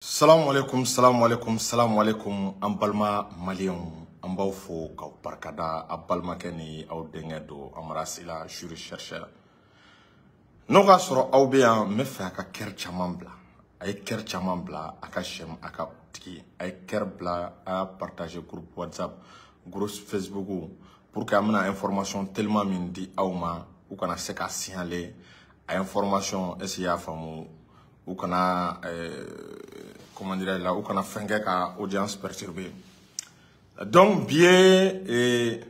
Salamu alaikum, salamu alaikum, salamu alaikum. An balima maliyɛnw, an b'aw fo k'aw barikada. A balimakɛ ni aw denkɛ don Amara Sila, juriste chercheur. N'o k'a sɔrɔ aw bɛ yan, n bɛ fɛ a ka cœur caman bila. A ye cœur caman bila a ka j'aime, a ka tigi. A ye cœur bila, a y'a partager groupe WhatsApp, groupe Facebook, pour que an bɛna information tellement min di aw ma, u kana se ka signaler a information. Est ce que i y'a faamu? U kana comment dirais la, u kana fɛn kɛ ka audience perturber. Donc bi ye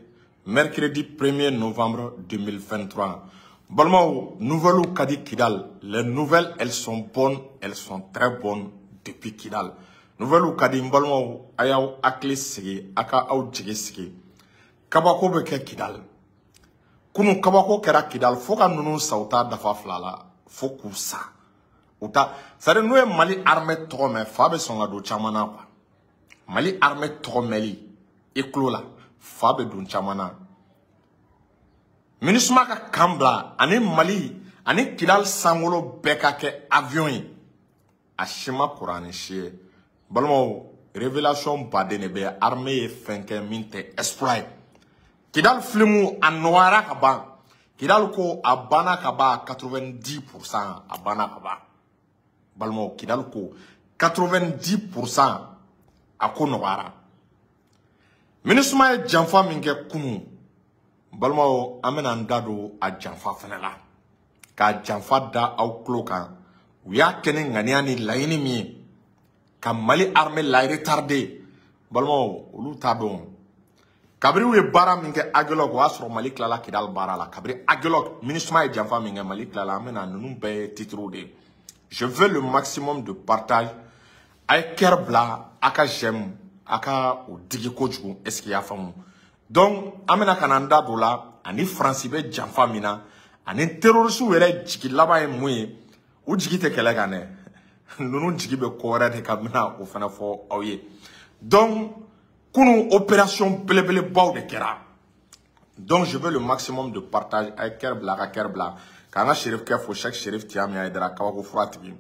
mercredi 1er novembre 2023. Balimaw, nouvelles ka di Kidal. Les nouvelles, elles sont bonnes, elles sont très bonnes depuis Kidal. Nouvelles ka di, n balimaw. A y'aw hakili sigi, a ka aw jigi sigi. Kabako bɛ kɛ Kidal. Kunu kabako kɛra Kidal fo ka ninnu sa, u t'a dafa fila la, fo k'u sa u ta. C'est à dire, n'u ye Mali armée tɔgɔ mɛn, fa bɛ sɔn ka don caman na quoi. Mali armée tɔgɔ mɛnli i tulo la, fa bɛ don caman na. MINUSMA ka kan bila ani Mali ani Kidal sankolo bɛɛ ka kɛ avion ye, a si ma kuran ni si ye. Balimaw, révélation baden de bɛ. Armée ye fɛn kɛ min tɛ exploit ye. Kidal filimu a nɔgɔyara ka ban. Kidal ko a banna ka ban 90%, a banna ka ban. Balimaw, Kidal ko 90%, a ko nɔgɔyara. MINUSMA ye janfa min kɛ kunun, balimaw, an bɛna an da don a janfa fɛnɛ la, k'a janfa da aw tulo kan. U y'a kɛ ni ŋaniya ni laɲini min ye ka Mali armée la retarder, balimaw, olu t'a dɔn. Kabiri u ye baara min kɛ Aguelhok, o y'a sɔrɔ Mali tilala Kidal baara la. Kabiri Aguelhok, MINUSMA ye janfa min kɛ, Mali tilala. An bɛna ninnu bɛɛ ye titres de ye. Je veux le maximum de partage. A ye cœur bila, a ka j'aime, a ka o digi kojugu. Est ce que i y'a faamu? Donc an bɛna ka na an da don la, ani Faransi bɛ janfa min na, ani terroriste yɛrɛ jigi laban ye mun ye. U jigi tɛ kɛlɛ kan dɛ, ninnu jigi bɛ ko wɛrɛ de kan. N bɛna o fana fɔ aw ye. Donc kunun, opération belebelebaw de kɛra. Donc je veux le maximum de partage. A ye cœur bila, a ka cœur bila, k'an ka serifukɛ fo, Cheikh Serif Tiyami Hayidara, kabako fura tigi.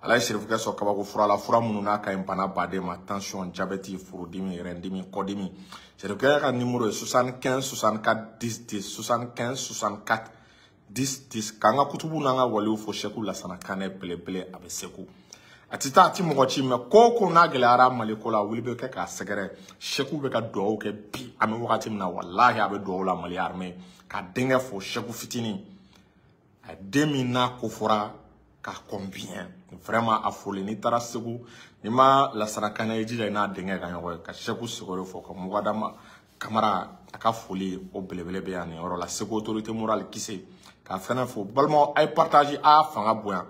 Ala ye serifukɛ sɔn kabako fura la, fura minnu n'a ka ɲi bana baden ma: tension, diabète, furudimi, rɛndimi, kɔdimi. Serifukɛ ka numéro ye 75 64 10 10, 75 64 10 10. K'an ka kutubu n'an ka waliw fo, Seku Lasana Kanɛ belebele, a bɛ Segu, a tɛ taa, a ti mɔgɔ ci mɛ. Ko o ko n'a gɛlɛyara Mali ko la, wuli bɛ kɛ k'a sɛgɛrɛ. Seku bɛ ka dugawu kɛ bi, an bɛ wagati min na, walahi, a bɛ dugawu la Mali armée. Ka denkɛ fo, Seku fitinin, a den min n'a ko fɔra ka kɔn bien, vraiment a foli. N'i taara Segu, n'i ma Lasana Kanɛ, i jija i n'a denkɛ ka ɲɔgɔn ye. Ka Seku Sogore fo, ka Mugadama Kamara, a ka foli o belebele bɛ yan nin yɔrɔ la. Segu autorité morale Kise, k'a fɛnɛ fo. Balimaw, a ye partage, a y'a fanga bonya.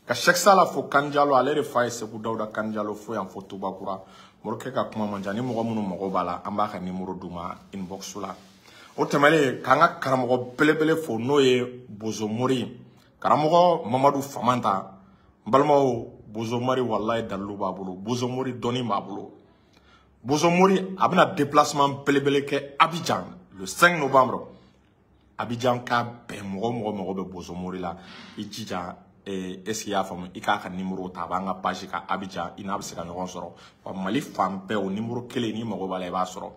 Ka Cheikh Sala fo, Kanjalo, ale de fa ye Segu Dawuda Kanjalo fo yan fo Tubakura. Morikɛ ka kuma man ca. Ni mɔgɔ minnu mago b'a la, an b'a ka numéro d'u ma inbox la. O tɛmɛnen, k'an ka karamɔgɔ belebele fo, n'o ye Bozomori karamɔgɔ Mamadu Famanta. N balimaw, Bozomori, walayi, dalilu b'a bolo. Bozomori, dɔnni b'a bolo. Bozomori, a bɛna déplacement belebele kɛ Abidjan le 5 novembre. Abidjan ka bɛn, mɔgɔ mɔgɔ mago bɛ Bozomori la, i jija, est ce que i y'a faamu, i k'a ka numéro ta, a b'an ka page kan Abidjan, i n'a bɛ se ka ɲɔgɔn sɔrɔ. Wa Mali fan bɛɛ, o numéro kelen, n'i mago b'a la, i b'a sɔrɔ.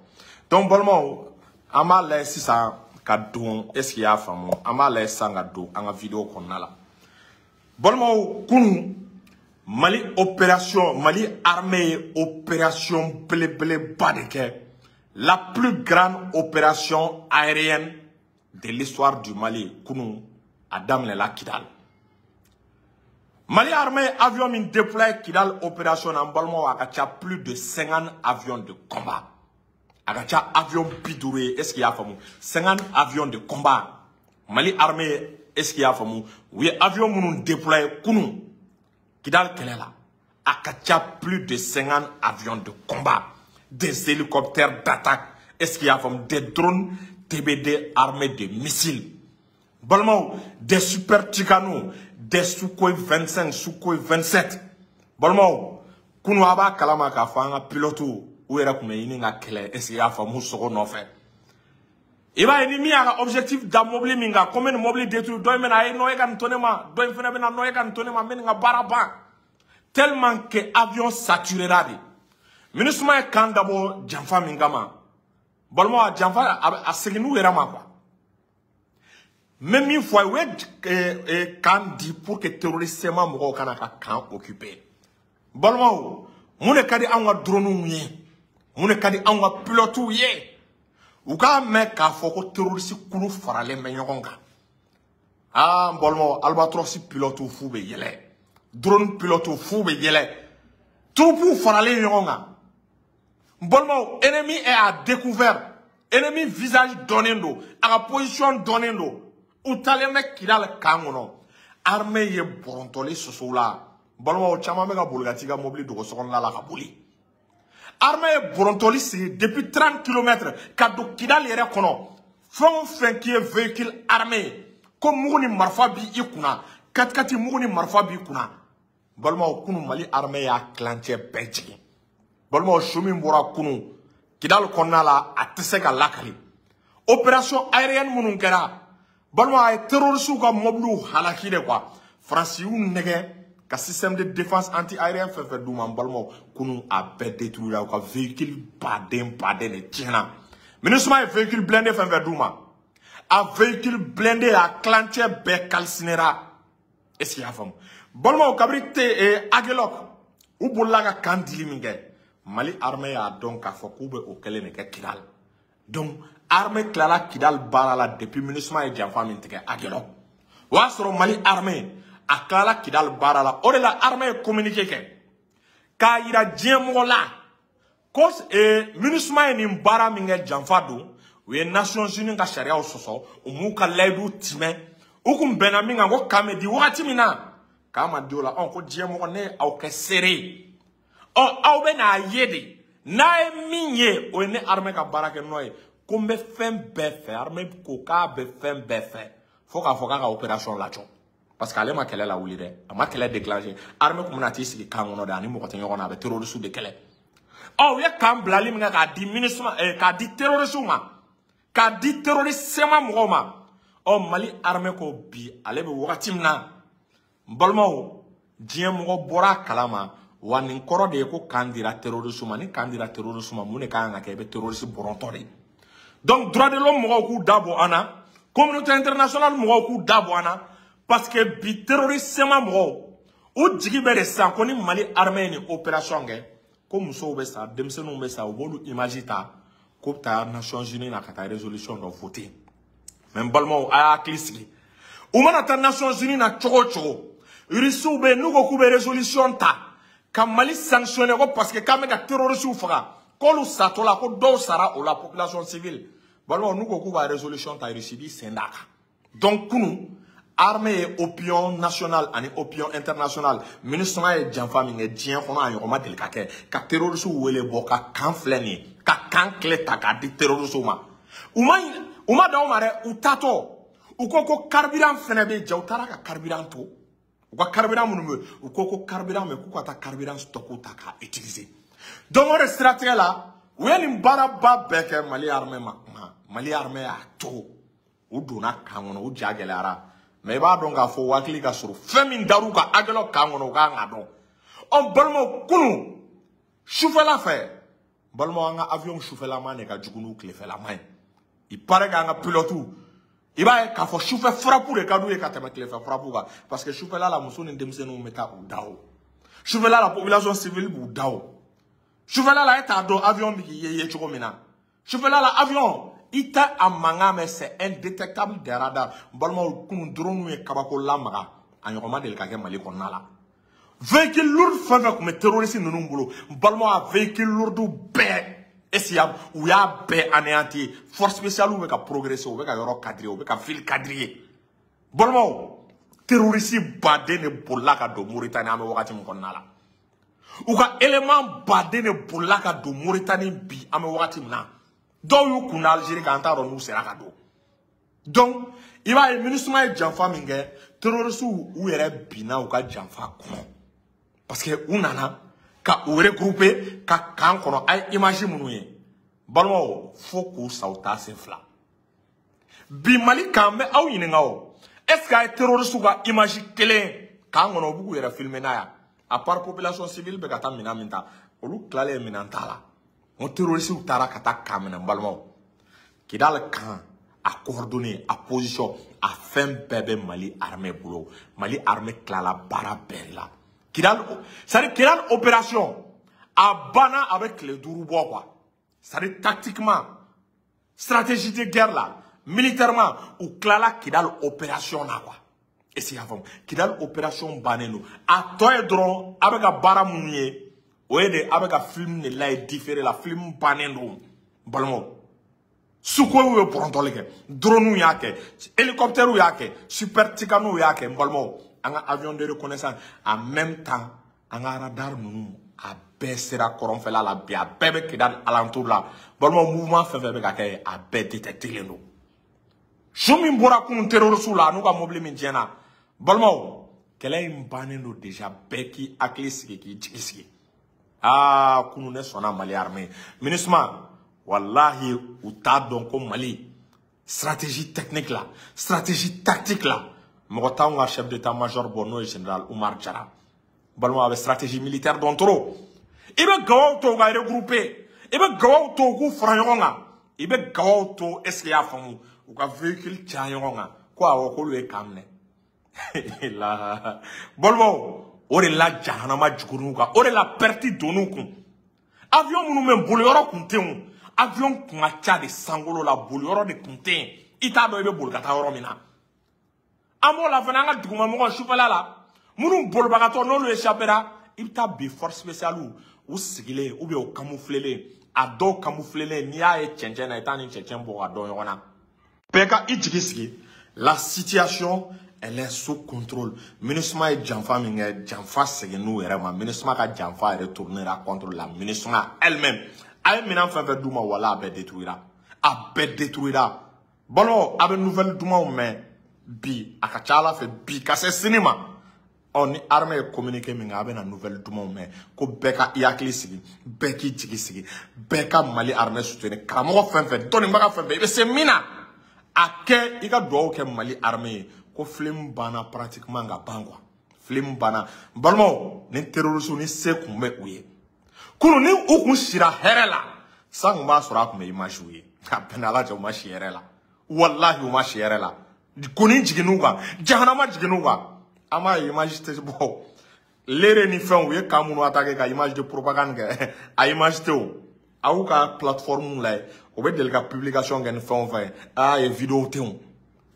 Donc balimaw, an b'a lajɛ sisan ka don, est ce que i y'a faamu, an b'a lajɛ sisan ka don an ka vidéo kɔnɔna la. Balimaw, kunun Mali opération, Mali armée ye opération belebeleba de kɛ, la plus grande opération aérienne de l'histoire du Mali. Kunun a daminɛla Kidal. Mali armée ye avion min déployé Kidal opération na, n balimaw, a ka ca plus de 50 avions de combat, a ka ca avion 50 ye. Est ce que i y'a faamu? 50 avions de combat, Mali armée, est ce que i y'a faamu, u ye avion minnu déployé kunun Kidal kɛlɛ la, a ka ca plus de 50 avions de combat, des hélicoptères d'attaque, est ce que i y'a faamu, des drones TBD armés de missiles, balimaw, des super Tucano, des Sukhoi 25, Sukhoi 27. Balimaw, kunu a b'a kalama k'a fɔ an ka pilote u yɛrɛ tun bɛ ɲini ka kɛlɛ, est ce que i y'a faamu, sogo nɔfɛ. I b'a ye, ni min y'a ka objectif da mobili min kan, ko n bɛ nin mobili détruire, dɔ in bɛ na, a ye nɔ e ka nin to ne ma, dɔ in fana bɛ na, nɔ e ka nin to ne ma, n bɛ nin ka baara ban. Tellement que avion saturé la de. MINUSMA ye camp dabɔ janfa min kama, balimaw, a janfa a segin n'u yɛrɛ ma quoi. N bɛ min fɔ a ye, u ye camp di pour que terroriste ma mɔgɔw kana ka camp occuper. Balimaw, mun de ka di anw ka dronew ye, mun de ka di anw ka pilotes ye? U k'a mɛn k'a fɔ ko terroriste kulu faralen bɛ ɲɔgɔn kan. Aa, n balimaw, Albatros pilotes fu bɛ yɛlɛ, drone pilotes fu bɛ yɛlɛ, troupes faralen ɲɔgɔn kan. N balimaw, ennemi est à découvert, ennemi visage dɔnnen don, a ka position dɔnnen don. U taalen bɛ Kidal camp kɔnɔ, armée ye bɔrɔntɔli sosow la. Balimaw, caman bɛ ka boli ka t'i ka mobili dogo sokɔnɔna la ka boli. Armée ye bɔrɔntɔli sigi depuis 30 km ka don Kidal yɛrɛ kɔnɔ. Fɛn o fɛn k'i ye véhicule armé, ko mugu ni marifa b'i kunna, katikati mugu ni marifa b'i kunna. Balimaw, kunu Mali armée y'a tilancɛ bɛɛ jigin. Balimaw, su min bɔra kunu Kidal kɔnɔna la, a tɛ se ka lakali. Opération aérienne minnu kɛra, balimaw, a ye terroristes ka mobiliw halaki de quoi. Faransi y'u nɛgɛ ka système de défense anti-aérien fɛn fɛn d'u ma. Balimaw, kunu a bɛɛ détruira, u ka véhicule baden baden de tiɲɛna. MINUSMA ye véhicule blindé fɛn fɛn d'u ma, a véhicule blindé a tilancɛ bɛɛ calcinéra. Est ce que i y'a faamu? Balimaw, kabiri te Aguelhok u bolila ka camp dili min kɛ, Mali armée y'a dɔn k'a fɔ k'u bɛ o kɛlen de kɛ Kidal. Donc armée tilala Kidal baara la depuis MINUSMA ye janfa min tigɛ Aguelhok. O y'a sɔrɔ Mali armée a tilala Kidal baara la. O de la armée ye communiqué kɛ k'a yira diɲɛ mɔgɔ la ko MINUSMA ye nin baara min kɛ, janfa don. U ye Nations Unies ka sariyaw sɔsɔ, u m'u ka layidu timɛ. U kun bɛnna min kan ko camp bɛ di wagati min na, camp ma di o la. Ɔ, ko diɲɛ mɔgɔ, ne ye aw kɛ seere ye. Ɔ, aw bɛ n'a ye de, n'a ye min ye, o ye ne armée ka baara kɛ nɔ ye. Ko n bɛ fɛn bɛɛ fɛ. Armée ko k'a bɛ fɛn bɛɛ fɛ fo k'a fɔ k'a ka opération lajɔ, parce que ale ma kɛlɛ lawuli dɛ, a ma kɛlɛ déclencher. Armée kun bɛna t'i sigi camp kɔnɔ de, ani mɔgɔ tɛ ɲɔgɔn na, a bɛ terroriste de kɛlɛ. Ɔ, u ye camp bilali min kɛ k'a di MINUSMA, k'a di terroriste ma, k'a di terroriste CMA mɔgɔw ma. Ɔ, Mali armée ko bi ale bɛ wagati min na, n balimaw, diɲɛ mɔgɔ bɔra a kalama wa. Nin kɔrɔ de ye ko camp dira terroriste ma. Ni camp dira terroriste ma, mun de ka kan ka kɛ? I bɛ terroriste bɔrɔntɔ de. Donc droit de l'homme mɔgɔw k'u da bɔ an na, communauté internationale mɔgɔw k'u da bɔ an na, parce que bi terroriste CMA mɔgɔw u jigi bɛ de sisan ko ni Mali armée ye nin opération kɛ, ko musow bɛ sa, denmisɛnninw bɛ sa, u b'olu image ta k'u bɛ taa Nations Unies na ka taa résolution dɔ voter. Mais n balimaw, a y'a hakili sigi, u mana taa Nations Unies na cogo o cogo, Russiw bɛ yen, n'u ko k'u bɛ résolution ta ka Mali sanctionner ko parce que k'an bɛ ka terroristes faga, k'olu satɔ la, ko dɔw sara o la, population civile. Balimaw, n'u ko k'u b'a résolution ta, Russie b'i sen d'a kan. Donc kunu armée ye opinion nationale ani opinion internationale, MINUSMA ye janfa min kɛ diɲɛ kɔnɔ, a ɲɔgɔn ma deli ka kɛ, ka terroristes wele bɔ ka camp filɛ nin ye, ka camp clé ta k'a di terroristes ma. U ma dan o ma dɛ, u taatɔ u ko ko carburant fɛnɛ bɛ ja. U taara ka carburant to, u ka carburant minnu bɛ yen, u ko ko carburant bɛ, k'u ka taa carburant stock ta k'a utiliser. Donc o de siratigɛ la, u ye nin baaraba bɛɛ kɛ, Mali armée ma kuma. Mali armée y'a to u donna camp kɔnɔ, u ja gɛlɛyara. Mais i b'a dɔn k'a fɔ u hakili ka surun fɛn min dar'u ka Aguelhok camp kɔnɔ, u kan k'a dɔn. Ɔ, balimaw, kunun sufɛla fɛ, balimaw, an ka avion sufɛlama de ka jugu n'u tilefɛlama ye. Il paraît qu'an ka pilote, i b'a ye k'a fɔ sufɛ frappe de ka d'u ye ka tɛmɛ tilefɛ frappe kan, parce que sufɛla la, muso ni denmisɛnninw bɛ taa u da o. Sufɛla la, population civile b'u da o. Sufɛla la, e t'a dɔn avion bɛ k'i ye cogo min na. Sufɛla la, avion i tɛ a mankan mɛn, c'est indétectable des radars. N balimaw, kunun drone ye kabako lamaga, a ɲɔgɔn ma deli ka kɛ Mali kɔnɔna la. Véhicule lourd fɛn fɛn tun bɛ terroriste ninnu bolo, n balimaw, a véhicule lourd bɛɛ est u y'a bɛɛ anéanti. Force spéciale bɛ ka progresser, u bɛ ka yɔrɔ quadriller, u bɛ ka ville quadriller. Balimaw, terroriste baden de bolila ka don Mauritanie an bɛ wagati min kɔnɔna la. U ka élément baden de bolila ka don Mauritanie bi an bɛ wagati min na. Dɔw y'u kun da Algérie kan, an t'a dɔn n'u sera ka don. Donc i b'a ye MINUSMA ye janfa min kɛ, terroriste u yɛrɛ binna u ka janfa kɔnɔ, parce que u nana ka u regrouper ka camp kɔnɔ. A ye image minnu ye, balimaw, fo k'u sa, u t'a sen fila. Bi Mali kan, n bɛ aw ɲininka o, est ce que a ye terroriste ka image kelen camp kɔnɔ, u b'u k'u yɛrɛ filmer n'a ye? À part population civile bɛ ka taa minɛn min ta, olu tilalen minɛn t'a la. N ko terroriste taara ka taa camp minɛ n balimaw. Kidal camp a coordonnées, a position, a fɛn bɛɛ bɛ Mali armée bolo. Mali armée tilala baara bɛɛ de la. Kidal, c'est-à-dire Kidal opération a banna, a bɛ tile 5 bɔ quoi. C'est-à-dire tactiquement, stratégie de guerre là, militairement, u tilala Kidal opération na quoi. Est-ce que y'a faamu? Kidal opération bannen don. A tɔ ye dɔrɔn a bɛ ka baara minnu ye, o ye de a bɛ ka film de lajɛ différé la, film bannen don n balimaw. Sukoyiw ye bɔrɔntɔli kɛ, drone y'a kɛ, hélicoptère y'a kɛ, super Tucano y'a kɛ n balimaw. An ka avion de reconnaissance en même temps, an ka radar ninnu a bɛɛ sera kɔrɔnfɛla la bi, a bɛɛ bɛ Kidal alentour la. Balimaw, mouvement fɛn fɛn bɛ ka kɛ, a bɛɛ détecté len don. Su min bɔra kunun terroriste la, n'u ka mobili min tiɲɛna, balimaw, kɛlɛ in bannen don déjà. Bɛɛ k'i hakili sigi, k'i jigi sigi. Aa, kunun ne sɔnna Mali armée, MINUSMA, wallahi u t'a dɔn ko Mali stratégie technique la, stratégie tactique la, mɔgɔ t'anw ka chef d'état-major bɔ, n'o ye général Oumar Diarra. Balimaw, a bɛ stratégie militaire dɔn trop. I bɛ gawaw to u ka regrouper, i bɛ gawaw to u k'u fara ɲɔgɔn kan, i bɛ gawaw to, est ce que i y'a faamu, u ka véhicule caya ɲɔgɔn kan ko awɔ k'olu ye camp minɛ la. Balimaw, o de la jahanama jugun'u kan, o de la perte donn'u kun. Avion minnu bɛ boliyɔrɔ kun tɛ yen, avion kun ka ca de sankolo la, boliyɔrɔ de kun tɛ yen. I t'a dɔn i bɛ boli ka taa yɔrɔ min na. An b'o la fana, an ka dugumamɔgɔw sufɛla la minnu bolibagatɔ n'olu échappéra, i bɛ taa bi force spéciale u sigilen ou bien u camouflelen, a dɔw camouflelen, n'i y'a ye cɛncɛn na, i t'a ni cɛncɛn bɔ ka dɔn ɲɔgɔn na. Bɛɛ ka i jigi sigi, la situation elle est sous contrôle. MINUSMA ye janfa min kɛ, janfa seginn'u yɛrɛ ma. MINUSMA ka janfa retournera contre la MINUSMA elle-même. A ye minɛn fɛn fɛn d'u ma, wala a bɛɛ détruira, a bɛɛ détruira. Balimaw, a bɛ nouvelle dumanw mɛn bi, a ka ca Ala fɛ bi ka se sini ma. Ɔ ni armée ye communiqué min kɛ, a bɛ na nouvelle dumanw mɛn ko bɛɛ ka i hakili sigi, bɛɛ k'i jigi sigi, bɛɛ ka Mali armée soutenir. Karamɔgɔ fɛn fɛn, dɔnnibaga fɛn fɛn, i bɛ se min na, a kɛ i ka dugawu kɛ Mali armée ye ko film banna pratiquement ka ban quoi. Film banna. N balimaw, ni terroriste ni se kun bɛ u ye kunun, ni u kun sira hɛrɛ la, san kun b'a sɔrɔ a kun bɛ image ye. A bɛɛ n'Ala cɛ, u ma si hɛrɛ la, walahi u ma si hɛrɛ la. Koni jiginn'u kan, jahanama jiginn'u kan. An b'a ye image tɛ bɔ lere ni fɛnw, u ye camp minnu attaqué ka image de propagande kɛ, a image tɛ o. Aw ka plateforme lajɛ, o bɛ deli ka publication kɛ ni fɛn o fɛn ye, aa ye vidéo tɛ o.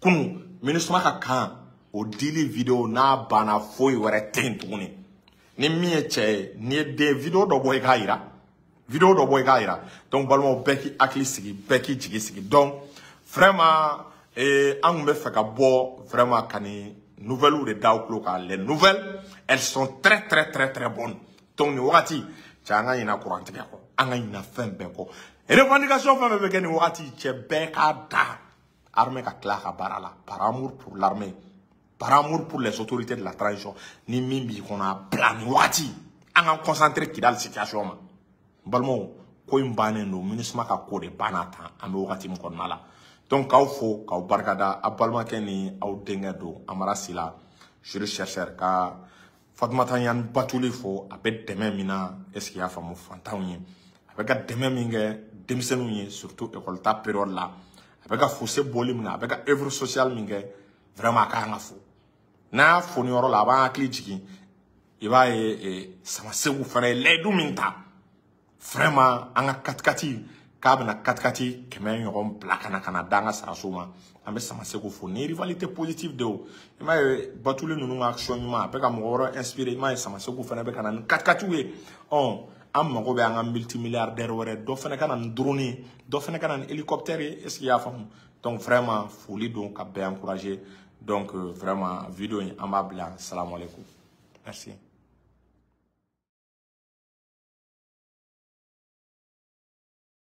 Kunun MINUSMA ka camp o dili vidéo n'a banna, foyi wɛrɛ tɛ yen tuguni. Ni min ye cɛ ye, n'i ye den vidéo dɔ bɔ, i k'a yira, vidéo dɔ bɔ, i k'a yira. Donc balimaw, bɛɛ k'i hakili sigi, bɛɛ k'i jigi sigi. Donc vraiment an kun bɛ fɛ ka bɔ vraiment ka nin nouvelles de da aw tulo kan. Les nouvelles, elles sont très très très très bonnes. Donc nin wagati cɛ, an ka ɲina kuran tigɛ kɔ, an ka ɲina fɛn bɛɛ kɔ, revendication fɛn fɛn bɛ kɛ nin wagati cɛ, bɛɛ k'a da armée ka tila a ka baara la. Par amour pour l'armée, par amour pour les autorités de la transition, ni min b'i kɔnɔ, a bila nin wagati, an k'an concentrer Kidal situation ma. N balimaw, ko in bannen don. MINUSMA ka ko de banna tan, an bɛ wagati min kɔnɔna la. Donc k'aw fo, k'aw barikada. Aw balimakɛ ni aw denkɛ don, Amara Sila, juriste chercheur, ka Fatumata Ɲani Batuli fo. A bɛ dɛmɛ min na, est ce que i y'a faamu, fantanw ye, a bɛ ka dɛmɛ min kɛ denmisɛnninw ye, surtout école ta période la, a bɛ ka fossé bɔli min kɛ, a bɛ ka œuvre sociale min kɛ, vraiment a ka kan ka fo. N'a y'a fo nin yɔrɔ la, a b'an hakili jigin, i b'a ye Samasegu fana ye layidu min ta, vraiment an ka katikati k'a bɛna katikati 100 ɲɔgɔn bila ka na d'an ka saraso ma. An bɛ Samasegu fo ni rivalité positive de o. I m'a ye, Batuli ninnu ka action ɲuman a bɛ ka mɔgɔ wɛrɛ inspiré. I m'a ye, Samasegu fana bɛ ka na ni katikatiw ye. Ɔ an mago bɛ an ka multimilliardaire wɛrɛ dɔ fana ka na ni drone ye, dɔ fana ka na ni hélicoptère ye, est ce que i y'a faamu? Donc vraiment foli don ka bɛɛ encourager. Donc vraiment vidéo in an b'a bila. Salamu aleykum, merci.